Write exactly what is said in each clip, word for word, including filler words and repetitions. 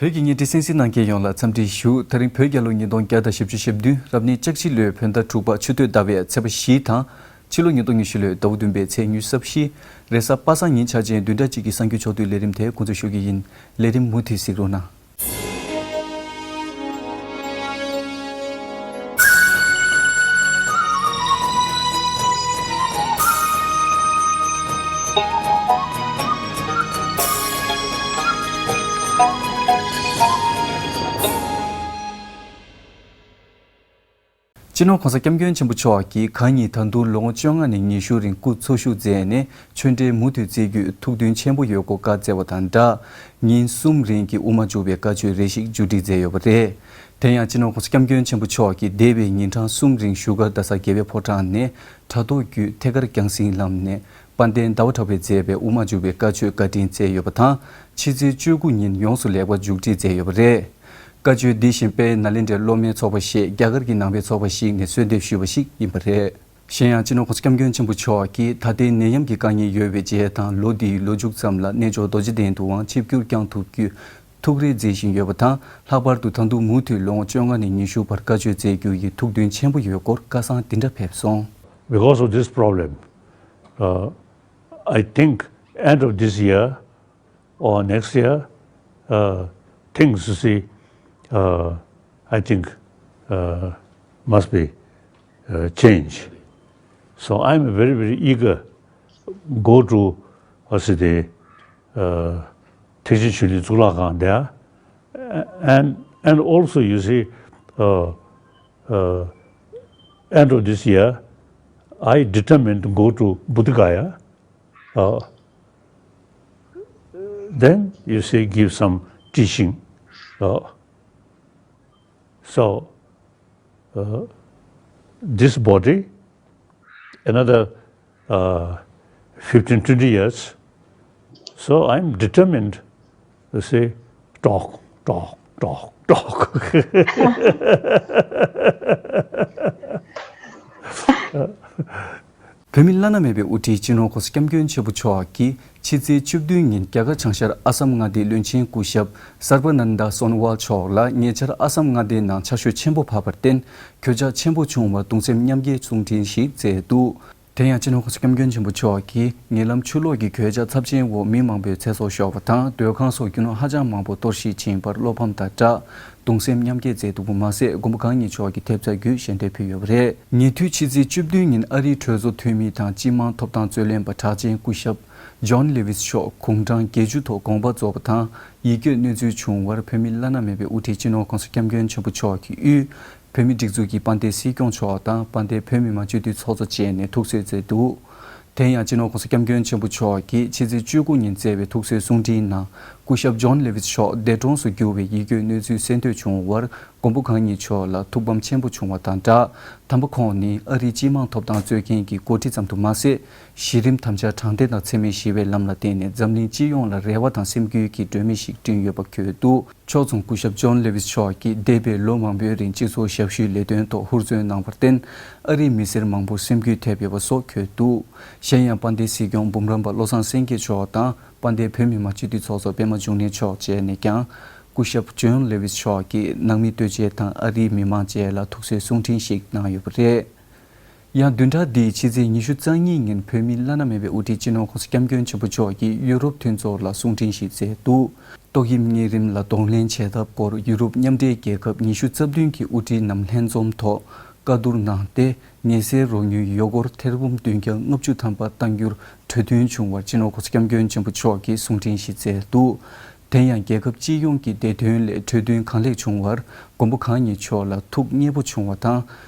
བོད་ཀྱི་བརྙན་འཕྲིན་གསན་གཟིགས་གནང་མཁན་ཡོངས་ལ་འཚམས་འདྲི་ཞུ། ད་རིང་བོད་རྒྱལ་ལོ་ཉིས་སྟོང་བརྒྱ་དང་བཞི་བཅུ་ཞེ་བདུན། རབ་གནས་ལྕགས་བྱི་ལོའི་བོད་ཟླ་དྲུག་པ་ཆུ་སྟོད་ཟླ་བའི་ཚེས་པ་བཞི་དང་། ཕྱི་ལོ་ཉིས་སྟོང་ཉི་ཤུ་ལོའི་ཟླ་བ་བདུན་པའི་ཚེས་ཉི་ཤུ་རྩ་བཞི། རེས་གཟའ་པ་སངས་ཉིན་ཆ་ཅན་བདུན་ཕྲག་གཅིག་གི་གསར་འགྱུར་ཕྱོགས་བསྡུས་ལས་རིམ་དེ་འགོ་འཛུགས་ཞུ་གི་ཡིན། ལས་རིམ་མུ་མཐུད་གཟིགས་རོགས་གནང་། སྤྱི་ནོར་༸གོང་ས་༸སྐྱབས་མགོན་ཆེན་པོ་མཆོག་གིས་གང་ཉིད་ད་དུང་ལོ་ངོ་བཅོ་ལྔ་ནས་ཉི་ཤུ་རིང་སྐུ་འཚོ་བཞུགས་མཛད་ནས། ཆོས་འབྲེལ་མུ་མཐུད་བཙལ་རྒྱུའི་ཐུགས་འདུན་ཆེན་པོ་ཡོད་སྐོར་བཀའ་སྩལ་བ་དང་སྦྲགས། ཉིན་གསུམ་རིང་གི་དབུ་མ་འཇུག་པའི་བཀའ་ཆོས་རེ་ཞིག་མཇུག་སྒྲིལ་མཛད་ཡོད་པ་རེད། དེ་ཡང་སྤྱི་ནོར་༸གོང་ས་༸སྐྱབས་མགོན་ཆེན་པོ་མཆོག་གིས་འདས་པའི་ཉིན་གྲངས་གསུམ་རིང་བཞུགས་སྒར་རྡ་ས་དགེ་བའི་ཕོ་བྲང་ནས་དྲ་ཐོག་བརྒྱུད་ཐད་ཀར་རྒྱང་སྲིང་ལམ་ནས་དཔལ་ལྡན་ཟླ་བ་གྲགས་པས་མཛད་པའི་དབུ་མ་འཇུག་པའི་བཀའ་ཆོས་བཀའ་དྲིན་སྩལ་ཡོད་པ་དང་། ཕྱི་ཚེས་བཅུ་དགུ་ཉིན་ཡོངས་སུ་ལེགས་པར་མཇུག་སྒྲིལ་མཛད་ཡོད་པ་རེད། བཀའ་ཆོས་འདི་བཞིན་དཔལ་ནཱ་ལེནྡྲའི་སློབ་མའི་ཚོགས་པ་ཞེས་རྒྱ་གར་གྱི་ནང་པའི་ཚོགས་པ་ཞིག་ནས་གསོལ་འདེབས་ཞུས་པ་ཞིག་ཡིན་པ་རེད། གཞན་ཡང་སྤྱི་ནོར་༸གོང་ས་༸སྐྱབས་མགོན་ཆེན་པོ་མཆོག་གིས་ད་ལྟའི་ནད་ཡམས་ཀྱི་དཀའ་ངལ་ཡོད་པའི་རྗེས་དང་ལོ་འདིའི་ལོ་མཇུག་ཙམ་ལ་གནས་མཆོག་རྡོ་རྗེ་གདན་དུའང་ཆིབས་བསྒྱུར་བསྐྱངས་ཐུབ་རྒྱུའི་ཐུགས་རེ་མཛད་བཞིན་ཡོད་པ་དང་། ལྷག་པར་དུ་ད་དུང་མུ་མཐུད་ལོ་ངོ་བཅོ་ལྔ་ནས་ཉི་ཤུ་བར་བཀའ་ཆོས་སྩལ་རྒྱུ་ཡི་ཐུགས་འདུན་ཆེན་པོ་ཡོད་སྐོར་བཀའ་གསང་འདི་འདྲ་ཕེབས་སོང་། Because of this problem, uh, I think end of this year or next year, uh, things, you see, uh, I think, uh, must be, uh, changed. So I'm very, very eager go to, uh, see the, uh, Thekchen Choen Lin གཙུག་ལག་ཁང there. And, and also, you see, uh, uh, end of this year, I determined to go to Bodh Gaya. Uh, then, you see, give some teaching. Uh, so, uh, this body, another, uh, fifteen, twenty years. So I'm determined to say, talk, talk, talk, talk. བོད་མི་བླ་ན་མེད་པའི་དབུ་ཁྲིད་སྤྱི་ནོར་༸གོང་ས་༸སྐྱབས་མགོན་ཆེན་པོ་མཆོག་གིས་ཕྱི་ཚེས་བཅུ་བདུན་ཉིན་རྒྱ་གར་བྱང་ཤར་ཨ་སམ་མངའ་སྡེའི་བློན་ཆེན་སྐུ་ཞབས་སར་བ་ནན་དཱ་སོན་ཝལ་མཆོག་ལ་ཉེ་ཆར་ཨ་སམ་མངའ་སྡེའི་ནང་ཆར་ཞོད་ཆེན་པོ་བབས་པར་བརྟེན། གྱོད་ཆག་ཆེན་པོ་བྱུང་བར་གདུང་སེམས་མཉམ་སྐྱེད་གསུང་འཕྲིན་ཞིག་བསྩལ་འདུག་དེ་ཡང་སྤྱི་ནོར་༸གོང་ས་༸སྐྱབས་མགོན་ཆེན་པོ་མཆོག་གིས་ཉེ་ལམ་ཆུ་ལོག་གི་གྱོད་ཆག་ཚབས་ཆེན་འོག་མི་མང་པོའི་ཚེ་སྲོག་ཤོར་བ་དང་། སྡོད་ཁང་སོགས་རྒྱུ་ནོར་ཧ་ཅང་མང་པོ་གཏོར་བཤིག་ཕྱིན་པར་བློ་ཕམ་དང་སྦྲགས། གདུང་སེམས་མཉམ་སྐྱེད་མཛད་འདུག་པ་མ་ཟད། མགོན་པོ་གང་ཉིད་མཆོག་གིས་ཐེབས་རྩ་བརྒྱུད་ཞལ་འདེབས་ཕུལ་ཡོད་པ་རེད། ཉེ་དུས་ཕྱི་ཚེས་བཅུ་བདུན་ཉིན་ཨ་རིའི་གྲོས་ཚོགས་འཐུས་མི་དང་སྤྱི་དམངས་ཐོབ་ཐང་རྩོད་ལེན་པ་གྲགས་ཅན་སྐུ་ཞབས་ཇོན་ལེ་ཝིས་མཆོག་དགུང་གྲངས་བརྒྱད་ཅུ་ཐོག་དགོངས་པ་རྫོགས་པ་དང་། ཡིད་སྐྱོའི་གནས་ཚུལ་བྱུང་བར་བོད་མི་བླ་ན་མེད་པའི་དབུ་ཁྲིད་སྤྱི་ནོར་༸གོང་ས་༸སྐྱབས་མགོན་ཆེན་པོ་མཆོག་གིས་དབུས་བོད་མིའི་སྒྲིག་འཛུགས་ཀྱི་དཔལ་ལྡན་སྲིད་སྐྱོང་མཆོག་དང་དཔལ་ལྡན་བོད་མི་མང་སྤྱི་འཐུས་ཚོགས་གཙོ་བཅས་ནས་ཐུགས་གསོ་མཛད་འདུག་དེ་ཡང་སྤྱི་ནོར་༸གོང་ས་༸སྐྱབས་མགོན་ཆེན་པོ་མཆོག་གིས་ཕྱི་ཚེས་བཅུ་དགུ་ཉིན་བསྩལ་བའི་ཐུགས་གསོའི་གསུང་འཕྲིན་ནང་། སྐུ་ཞབས་ཇོན་ལེ་ཝིས་མཆོག་འདས་གྲོངས་སུ་གྱུར་བའི་ཡིད་སྐྱོའི་གནས་ཚུལ་གསན་ཐོས་བྱུང་བར། མགོན་པོ་གང་ཉིད་མཆོག་ལ་ཐུགས་ཕམ་ཆེན་པོ་བྱུང་བ་དང་སྦྲགས། དམ་པ་ཁོང་ནི་ཨ་རིའི་སྤྱི་དམངས་ཐོབ་ཐང་རྩོད་མཁན་གྱི་འགོ་ཁྲིད་ཙམ་དུ་མ་ཟད། གཞི་རིམ་དམ་བཅའ་དྲང་བདེན་དང་འཚེ་མེད་ཞི་བའི་ལམ་ལ་བརྟེན་ནས་འཛམ་གླིང་སྤྱི་ཡོངས་ལ་རེ་བ་དང་སེམས་འགུལ་གྱི་སྒྲོན་མེ་ཞིག་བསྐྲུན་ཡོད་པ་འཁོད་འདུག་ཕྱོགས་མཚུངས་སྐུ་ཞབས་ཇོན་ལེ་ཝིས་མཆོག་གིས་འདས་པའི་ལོ་མང་པོའི་རིང་སྤྱི་ཚོགས་ཞབས་ཞུའི་ལས་དོན་ཐོག་ཧུར་བརྩོན་གནང་བར་བརྟེན། ཨ་རིའི་མི་སེར་མང་པོར་སེམས་འགུལ་ཐེབས་ཡོད་པ་སོགས་འཁོད་འདུག་གཞན་ཡང་དཔལ་ལྡན་སྲིད་སྐྱོང་འབུམ་རམས་པ་བློ་བཟང་སེང་གེ་མཆོག་དང་། དཔལ་ལྡན་བོད་མི་མང་སྤྱི་འཐུས་ཚོགས་གཙོ་པད་མ་འབྱུང་གནས་མཆོག་བཅས་ནས་ཀྱང་། སྐུ་ཞབས་ཇོན་ལེ་ཝིས་མཆོག་གིས་ནང་མི་ལྟོས་བཅས་དང་ཨ་རིའི་མི་མང་བཅས་ལ་ཐུགས་གསོའི་གསུང་འཕྲིན་ཞིག་གནང་ཡོད་པ་རེད། ཡང་བདུན་ཕྲག་འདིའི་ཕྱི་ཚེས་ཉི་ཤུ་རྩ་གཉིས་ཉིན་བོད་མི་བླ་ན་མེད་པའི་དབུ་ཁྲིད་སྤྱི་ནོར་༸གོང་ས་༸སྐྱབས་མགོན་ཆེན་པོ་མཆོག་གིས་ཡུ་རོབ་མཐུན་ཚོགས་ལ་གསུང་འཕྲིན་ཞིག་བསྩལ་འདུག་ཏོག་དབྱིབས་གཉན་རིམས་ལ་གདོང་ལེན་བྱེད་ཐབས་སྐོར་ཡུ་རོབ་མཉམ་འབྲེལ་རྒྱལ་ཁབ་ཉི་ཤུ་རྩ་བདུན་གྱི་དབུ་ཁྲིད་རྣམས་ལྷན་འཛོམས་ཐོག་བཀའ་བསྡུར་གནང་སྟེ། ཉེན་སེལ་རོགས་དངུལ་ཡོ་སྒོར་ཐེར་འབུམ་བདུན་བརྒྱ་ལྔ་བཅུ་ཐམ་པ་གཏང་རྒྱུར་གྲོས་མཐུན་བྱུང་བར་སྤྱི་ནོར་༸གོང་ས་༸སྐྱབས་མགོན་ཆེན་པོ་མཆོག་གིས་གསུང་འཕྲིན་ཞིག་བསྩལ་འདུག་དེ་ཡང་རྒྱལ་ཁབ་སྤྱི་ཡོངས་ཀྱི་བདེ་དོན་སླད་གྲོས་མཐུན་གང་ལེགས་བྱུང་བར་མགོན་པོ་གང་ཉིད་མཆོག་ལ་ཐུགས་མཉེས་པོ་བྱུང་བ་དང་།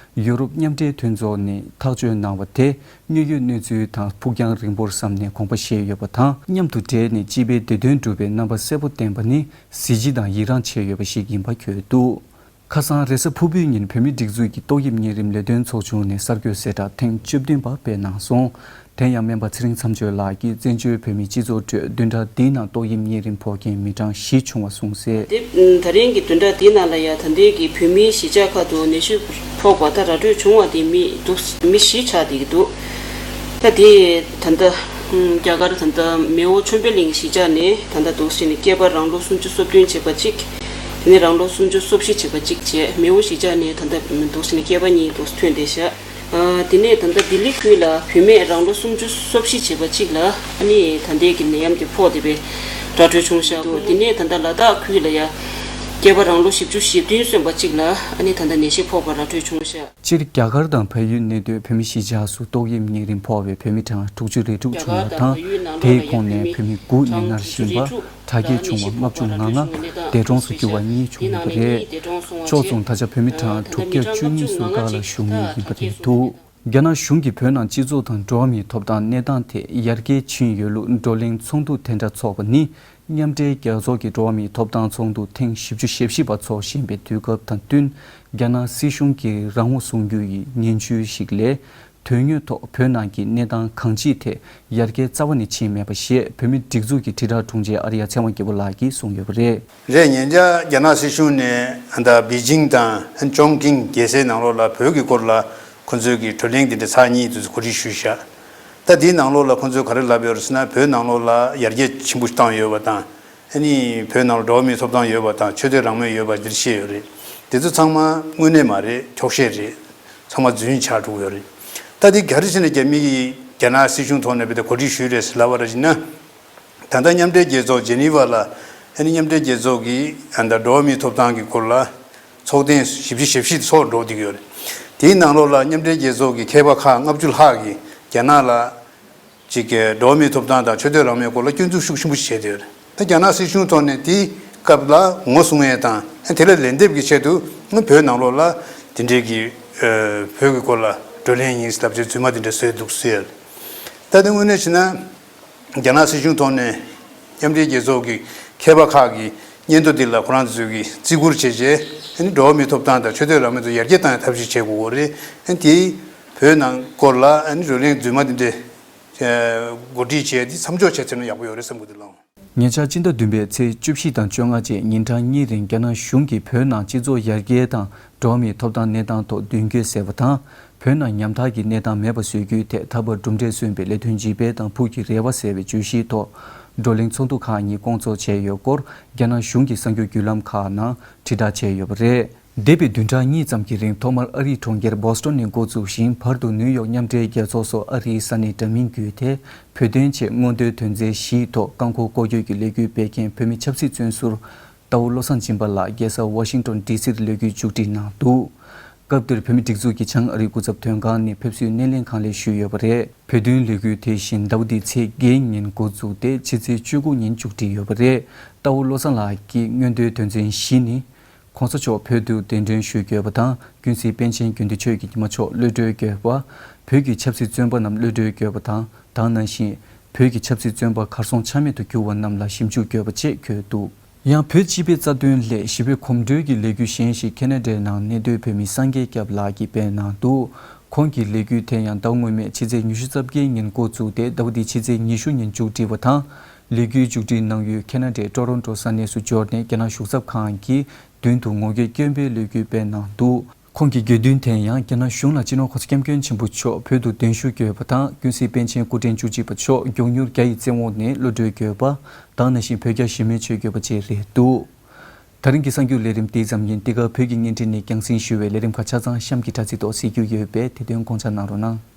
ཡུ་རོབ་མཉམ་འབྲེལ་མཐུན་ཚོགས་ནས་ཐག་གཅོད་གནང་བ་དེ་དངོས་ཡོད་གནས་ཚུལ་དང་ཕུགས་རྒྱང་རིང་པོར་བསམ་ནས་དགོངས་པ་བཞེས་ཡོད་པ་དང་། མཉམ་དུ་འབྲེལ་ནས་སྤྱི་པའི་བདེ་དོན་སྒྲུབ་པའི་རྣམ་པ་གསལ་པོ་བསྟན་པ་ནི་གཟི་བརྗིད་དང་ཡི་རངས་བྱས་ཡོད་པ་ཞིག་ཡིན་པ་འཁོད་འདུག་ཁ་སང་རེས་གཟའ་ཕུར་བུའི་ཉིན་བོད་མིའི་སྒྲིག་འཛུགས་ཀྱི་ཏོག་དབྱིབས་གཉན་རིམས་ལས་དོན་ཚོགས་ཆུང་ནས་གསར་འགོད་གསལ་བསྒྲགས་ཐེངས་བཅུ་བདུན་པ་སྤེལ་གནང་སོང་། དེ་ཡང་སྨན་པ་ཚེ་རིང་མཚམས་གཅོད་ལགས་ཀྱིས་བཙན་བྱོལ་བོད་མིའི་སྤྱི་ཚོགས་ཁྲོད་བདུན་ཕྲག་འདིའི་ནང་ཏོག་དབྱིབས་གཉན་རིམས་ཕོག་མཁན་མི་གྲངས་བཞི་བྱུང་བ་གསུངས་གསལ། དེ་ད་རིང་གི་བདུན་ཕྲག་འདིའི་ནང་ལ་ཡང་ད་ལྟའི་གི་བོད་མིའི་གཞིས་ཆགས་ཁག་ཏུ་ནད་གཞི་ཕོག་པ་དང་ར་སྤྲོད་བྱུང་བ་དེ་མི་འདུག་མི་བཞི་ཆགས་བསྡད་ཀྱི་འདུག་ད་དེ་ད་ལྟ་རྒྱ་གར་ད་ལྟ་མེའོ་ཆོས་འཕེལ་གླིང་གཞིས་ཆགས་ནས་ད་ལྟ་འདུག་ཟེར་ནས་སྐྱེས་པ་རང་ལོ་སུམ་ཅུ་སོ་བདུན་བྱས་པ་གཅིག་དེ་ནས་རང་ལོ་སུམ་ཅུ་སོ་བཞི་བྱས་པ་གཅིག་བྱས། མེའོ་གཞིས་ཆགས་ནས་ད་ལྟ་འདུག་ཟེར་ནས་སྐྱེས་པ་གཉིས་འདུག་ཐོན་བསྡད་ཤག་ཨ། དེ་ནས་ད་ལྟ་ལྡི་ལི་ཁུལ་ལ་བུད་མེད་རང་ལོ་སུམ་ཅུ་སོ་བཞི་བྱས་པ་གཅིག་ལ་ཨ་ནི་ད་ལྟའི་གི་ནད་ཡམས་དེ་ཕོག་བསྡད་པའི་ར་སྤྲོད་བྱུང་ཤག་དེ་ནས་ད་ལྟ་ལ་དྭགས་ཁུལ་ལ་ཡ་སྐྱེས་པ་རང་ལོ་བཞི་བཅུ་ཞེ་བདུན་སོན་པ་གཅིག་ལ་ཨ་ནི་ད་ལྟ་ནད་གཞི་ཕོག་པ་ར་སྤྲོད་བྱུང་ཤག་སྤྱིར་རྒྱ་གར་དང་བལ་ཡུལ་གནས་སྡོད་བོད་མི་གཞིས་ཆགས་སུ་ཏོག་དབྱིབས་གཉན་རིམས་ཕོག་པའི་བོད་མི་གྲངས་དྲུག་ཅུ་རེ་དྲུག་བྱུང་བ་དང་། དེའི་ཁོངས་ནས་བོད་མི་དགུ་ནད་མནར་བཞིན་པ། དྲག་སྐྱེད་བྱུང་བ་ལྔ་བཅུ་ང་ལྔ། འདས་གྲོངས་སུ་གྱུར་བ་གཉིས་བྱུང་ཡོད་པ་རེད། ཕྱོགས་མཚུངས་ད་ཆ་བོད་མི་གྲངས་དྲུག་བརྒྱ་བཅུ་གཉིས་སུ་སྒར་ལ་བཞུགས་མུས་ཡིན་པ་རེད་འདུག་རྒྱ་ནག་གཞུང་གིས་བོད་ནང་སྤྱི་ཚོགས་དང་འགྲོ་བ་མིའི་ཐོབ་ཐང་གནས་སྟངས་ཐད་ཡར་རྒྱས་ཕྱིན་ཡོད་ལུགས་བགྲོ་གླེང་ཚོགས་འདུ་དེ་འདྲ་འཚོགས་པ་ནི། མཉམ་འབྲེལ་རྒྱལ་ཚོགས་ཀྱི་འགྲོ་བ་མིའི་ཐོབ་ཐང་ཚོགས་འདུ་ཐེངས་བཞི་བཅུ་ཞེ་བཞི་པ་འཚོགས་བཞིན་པའི་དུས་སྐབས་དང་བསྟུན། རྒྱ་ནག་སྲིད་གཞུང་གིས་རང་དབང་སྲུང་རྒྱུ་ཡི་ངན་བྱུས་ཤིག་ལས། དོན་དངོས་ཐོག་བོད་ནང་གི་གནས་སྟངས་གང་ཅིའི་ཐད་ཡར་རྒྱས་རྩ་བ་ནས་ཕྱིན་མེད་པ་ཞེས་བོད་མིའི་སྒྲིག་འཛུགས་ཀྱི་དྲིལ་བསྒྲགས་དྲུང་ཆེ་ཨ་རི་ཡ་ཚེ་དབང་རྒྱལ་པོ་ལགས་ཀྱིས་གསུངས་ཡོད་པ་རེད། རེད། ཉེ་ཆར་རྒྱ་ནག་སྲིད་གཞུང་ནས་ད་པེ་ཅིང་དང་ཅོང་ཀིང་རྒྱལ་སའི་ནང་ལོགས་ལ་བོད་ཀྱི་སྐོར་ལ་ཁོ་ཚོས་ཀྱི་བགྲོ་གླེང་འདི་འདྲ་ཚར་གཉིས་དུ་གོ་སྒྲིག་ཞུས་ཤག་ད་དེའི་ནང་ལོགས་ལ་ཁོ་ཚོས་ག་རེ་ལབ་ཡོད་རེད་ཟེར་ན། བོད་ནང་ལོགས་ལ་ཡར་རྒྱས་ཆེན་པོ་བཏང་ཡོད་པ་དང་། ཨ་ནི་བོད་ནང་ལ་འགྲོ་བ་མིའི་ཐོབ་ཐང་ཡོད་པ་དང་ཆོས་དད་རང་མོས་ཡོད་པ་འདིར་བཤད་ཡོད་རེད། དེ་ཚོ་ཚང་མ་དངོས་གནས་མ་རེད། འཁྱོག་བཤད་རེད། ཚང་མ་རྫུན་ཆགས་འགྲོ་གི་ཡོད་རེད། ད་དེ་ག་རེ་བྱས་ནས་རྒྱ་མི་གིས་རྒྱ་ནག་སྲིད་གཞུང་ཐོག་ནས་བོད་དེ་གོ་སྒྲིག་ཞུས་རེད་ཟེར་ལབ་པ་རེད་ཟེར་ན། ད་ལྟ་མཉམ་འབྲེལ་རྒྱལ་ཚོགས་ཇེ་ནི་ཝ་ལ་ཨ་ནི་མཉམ་འབྲེལ་རྒྱལ་ཚོགས་ཀྱི་ཨ་ད་འགྲོ་བ་མིའི་ཐོབ་ཐང་གི་སྐོར་ལ་ཚོགས་ཐེངས་བཞི་བཅུ་ཞེ་བཞི་ཚོགས་འགྲོ་བསྡད་ཀྱི་ཡོད་རེད། དེའི་ནང་ལོགས་ལ་མཉམ་འབྲེལ་རྒྱལ་ཚོགས་ཀྱི་མཁས་པ་ཁག་ལྔ་བཅུ་ལྷག་གིས་རྒྱ་ནག་ལ་ཅིག་གི་འགྲོ་བ་མིའི་ཐོབ་ཐང་དང་ཆོས་དད་རང་མོས་སྐོར་ལ་སྐྱོན་འཛུགས་ཤུགས་ཆེན་པོ་བྱས་ཏེ་ཡོད་རེད། ད་རྒྱ་ནག་སྲིད་གཞུང་ཐོག་ནས་དེའི་སྐབས་ལ་ངོ་སྲུང་ཡས་དང་དེ་ལ་ལན་འདེབས་ཀྱི་ཆེད་དུ་བོད་ནང་ལོགས་ལ་དེ་འདྲའི་གི་བོད་ཀྱི་སྐོར་ལ་བགྲོ་གླེང་ཡིན་ལབ་བྱས་རྫུན་མ་དེ་འདྲ་བཟོས་འདུག་ཟེར། ད་དེ་དངོས་གནས་བྱས་ན་རྒྱ་ནག་སྲིད་གཞུང་ཐོག་ནས་མཉམ་འབྲེལ་རྒྱལ་ཚོགས་ཀྱི་མཁས་པ་ཁག་གི་སྙན་ཐོ་འདི་ལ་ཁོ་རང་ཚོས་ཀྱི་བརྩི་བཀུར་བྱས་རྗེས་ཨ་ནི་འགྲོ་བ་མིའི་ཐོབ་ཐང་དང་ཆོས་དད་རང་མོས་ཚོ་ཡར་རྒྱས་བཏང་ཡ་ཐབས་ཤེས་བྱེད་དགོས་ཀྱི་རེད། ཨ་ནི་དེའི་བོད་ནང་སྐོར་ལ་ཨ་ནི་བགྲོ་གླེང་རྫུན་མ་དེ་འདྲ་གོ་སྒྲིག་བྱས་ཏེ་མཚམས་འཇོག་བྱས་ཚར་ན་ཡག་པོ་ཡོད་རེད་བསམ་གྱི་འདུག་ལགས། ཉེ་ཆར་སྤྱི་ཟླ་བདུན་པའི་ཚེས་བཅུ་བཞི་དང་བཅོ་ལྔ་བཅས་ཉིན་གྲངས་གཉིས་རིང་རྒྱ་ནག་གཞུང་གིས་བོད་ནང་སྤྱི་ཚོགས་ཡར་རྒྱས་དང་འགྲོ་བ་མིའི་ཐོབ་ཐང་གནས་སྟངས་ཐོག་མདུན་སྐྱོད་ཟེར་བ་དང་། བོད་ནང་ཉམ་ཐག་གི་གནས་སྟངས་མེད་པ་བཟོ་རྒྱུའི་ཐད་ད་བར་གྲུབ་འབྲས་སོན་པའི་ལས་དོན་བྱིས་པའི་དང་ཕུགས་ཀྱི་རེ་བ་ཟེར་བའི་བརྗོད་གཞིའི་ཐོག་བགྲོ་གླེང་ཚོགས་འདུ་ཁག་གཉིས་བསྐོང་ཚོགས་བྱས་ཡོད་སྐོར་རྒྱ་ནག་གཞུང་གི་གསར་འགྱུར་བརྒྱུད་ལམ་ཁག་ནང་དྲིལ་བསྒྲགས་བྱས་ཡོད་པ་རེད། འདས་པའི་བདུན་ཕྲག་གཉིས་ཙམ་གྱི་རིང་ཐོག་མར་ཨ་རིའི་གྲོང་ཁྱེར་བྷོ་སི་ཊོན་ནས་འགོ་བཙུགས་ཤིང་བར་དུ་ནིའུ་ཡོག་མཉམ་འབྲེལ་རྒྱལ་ཚོགས་སོགས་ཨ་རིའི་ས་གནས་འདྲ་མིན་བརྒྱུད་དེ་བོད་དོན་ཆེད་མངོན་འདོད་དོན་ཚན་བཞིའི་ཐོག་རྐང་འཁོར་སྐོར་སྐྱོད་ཀྱི་ལས་འགུལ་སྤེལ་མཁན་བོད་མི་ཆབ་སྲིད་བཙོན་ཟུར་རྟའུ་བློ་བཟང་སྦྱིན་པ་ལགས་རྒྱལ་ས་ཝ་ཤིང་ཊོན་ཌི་སིར་ལས་འགུལ་མཇུག་སྒྲིལ་གནང་འདུག་སྐབས་དེར་བོད་མི་སྒྲིག་འཛུགས་ཀྱི་བྱང་ཨ་རིའི་སྐུ་ཚབ་དོན་ཁང་ནས་ཕེབས་བསུའི་སྣེ་ལེན་གང་ལེགས་ཞུས་ཡོད་པ་རེད། བོད་དོན་ལས་འགུལ་དེ་བཞིན་ཟླ་བ་འདིའི་ཚེས་བརྒྱད་ཉིན་འགོ་བཙུགས་ཏེ་ཕྱི་ཚེས་བཅུ་དགུ་ཉིན་མཇུག་སྒྲིལ་ཡོད་པ་རེད། རྟའུ་བློ་བཟང་ལགས་ཀྱིས་མངོན་འདོད་དོན་ཚན་བཞི་ནི། ༸གོང་ས་མཆོག་བོད་དུ་གདན་འདྲེན་ཞུ་དགོས་པ་དང་། ཀུན་གཟིགས་པཎ་ཆེན་དགེ་འདུན་ཆོས་ཀྱི་ཉི་མ་མཆོག་གློད་གྲོལ་དགོས་པ། བོད་ཀྱི་ཆབ་སྲིད་བཙོན་པ་རྣམས་གློད་གྲོལ་དགོས་པ་དང་། དེ་ནང་བཞིན་བོད་ཀྱི་ཆབ་སྲིད་བཙོན་པ་གར་སོང་ཆ་མེད་དུ་གྱུར་བ་རྣམས་ལ་ཞིབ་འཇུག་དགོས་པ་བཅས་འཁོད་འདུག་ཡང་བོད་སྤྱི་པའི་རྩ་དོན་སླད་ཞི་བའི་གོམ་བགྲོད་ཀྱི་ལས་འགུལ་གཞན་ཞིག་ཁེ་ན་ཌའི་ནང་གནས་སྡོད་བོད་མི་སངས་རྒྱས་སྐྱབས་ལགས་ཀྱིས་སྤེལ་གནང་འདུག་ཁོང་གི་ལས་འགུལ་དེ་ཡང་ཟླ་སྔོན་མའི་ཕྱི་ཚེས་ཉི་ཤུ་རྩ་བརྒྱད་ཉིན་འགོ་བཙུགས་ཏེ་ཟླ་བ་འདིའི་ཕྱི་ཚེས་ཉི་ཤུ་ཉིན་མཇུག་སྒྲིལ་བ་དང་། ལས་འགུལ་མཇུག་སྒྲིལ་གནང་ཡུལ་ཁེ་ན་ཌའི་ཊོ་རོན་ཊོ་ས་གནས་སུ་འབྱོར་ནས་རྒྱ་ནག་གཞུང་ཚབ་ཁང་གི་མདུན་དུ་ངོ་རྒོལ་སྐྱོན་པའི་ལས་འགུལ་སྤེལ་གནང་འདུག་ཁོང་གི་དགོས་འདུན་དེ་ཡང་རྒྱ་ནག་གཞུང་ལ་སྤྱི་ནོར་གོང་ས་སྐྱབས་མགོན་ཆེན་པོ་མཆོག་བོད་དུ་གདན་ཞུ་དགོས་པ་དང་། ཀུན་གཟིགས་པཎ་ཆེན་སྐུ་ཕྲེང་བཅུ་གཅིག་པ་མཆོག་མགྱོགས་མྱུར་རྒྱ་ཡི་བཙོན་འོག་ནས་གློད་གྲོལ་དགོས་པ། དེ་ནང་བཞིན་བོད་རྒྱ་ཞི་མོལ་བྱེད་དགོས་པ་བཅས་རེད་འདུག་ད་རིང་གི་གསར་འགྱུར་ལས་རིམ་དེ་ཙམ་ཡིན། འདི་ག་བོད་ཀྱི་བརྙན་འཕྲིན་ནས་རྒྱང་སྲིང་ཞུ་བའི་ལས་རིམ་ཁག་ཆ་ཚང་གཤམ་གྱི་དྲ་ཚིགས་ཐོག་གཟིགས་རྒྱུ་ཡོད་པས་དེ་དོན་དགོངས་འཇགས་གནང་རོགས་གནང་།